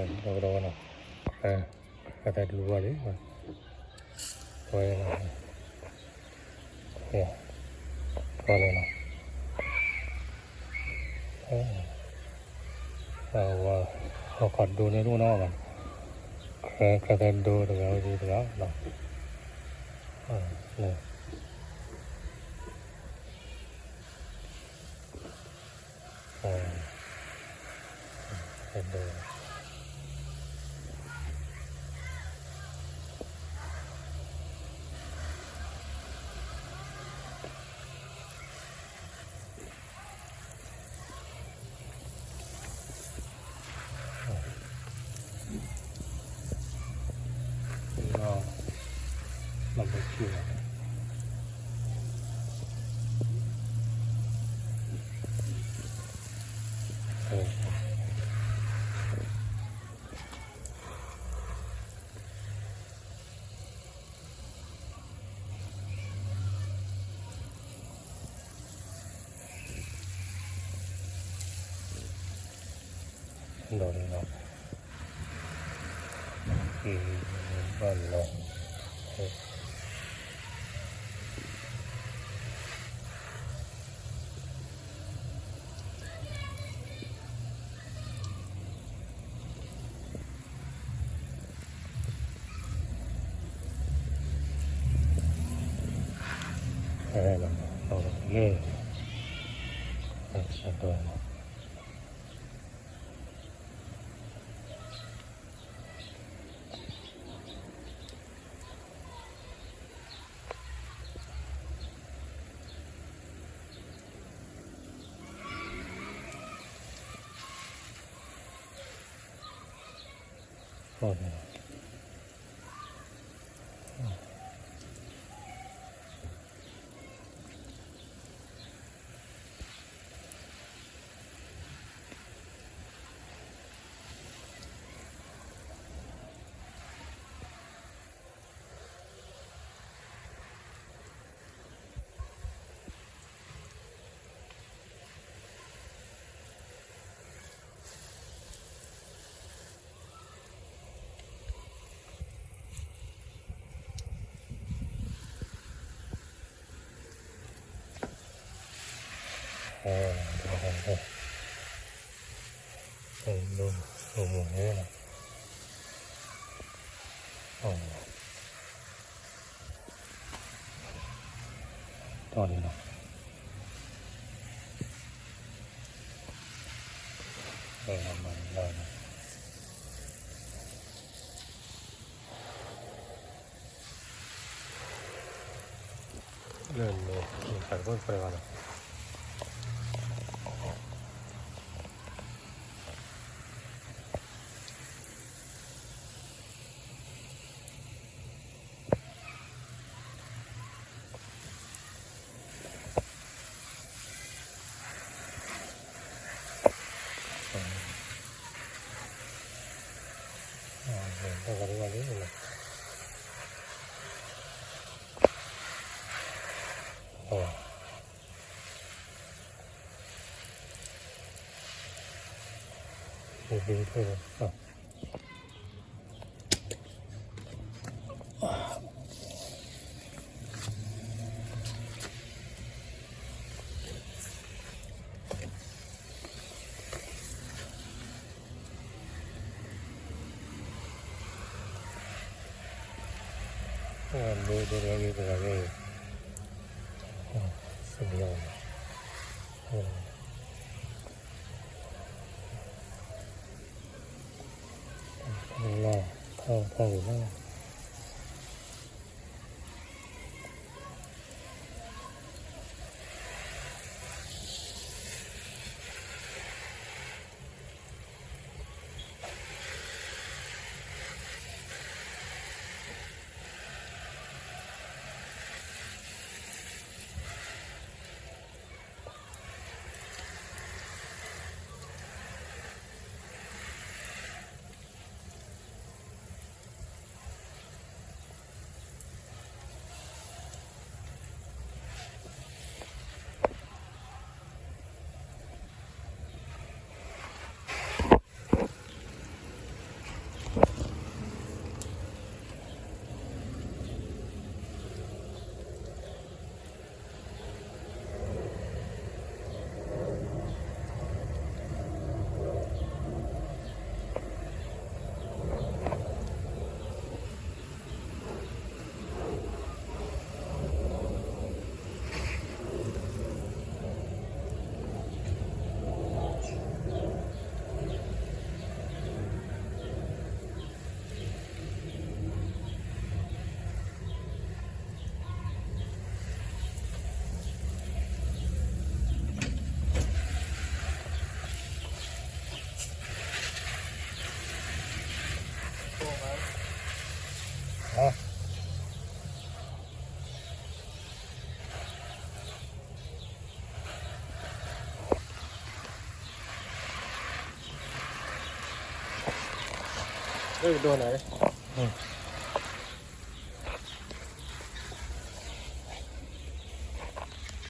ဒီးဒီးနီၤ, အဲ အတၢ်လူၤဝဲလံ, ဝဲနီၤ, ဝဲနီၤ, အဝဲ ဟီၣ်ခိၣ်ဒိန့ၣ်တအိၣ်နီတဂၤဘၣ်, ခဲခဲသဲဒိတဂၤဝဲဒ်တဂၤနီၤ, န့ၣ် ဒီးန့ၣ်လီၤ, ဘၣ်လီၤ, အဲ လီၤ, လီၤ, လီၤ, တီၢ်လံနီၤ, လၢန့ၣ် တၢ်တခိၣ်တဖျၢၣ်ဘၣ်နီၤ. လၢကဒိနၤ,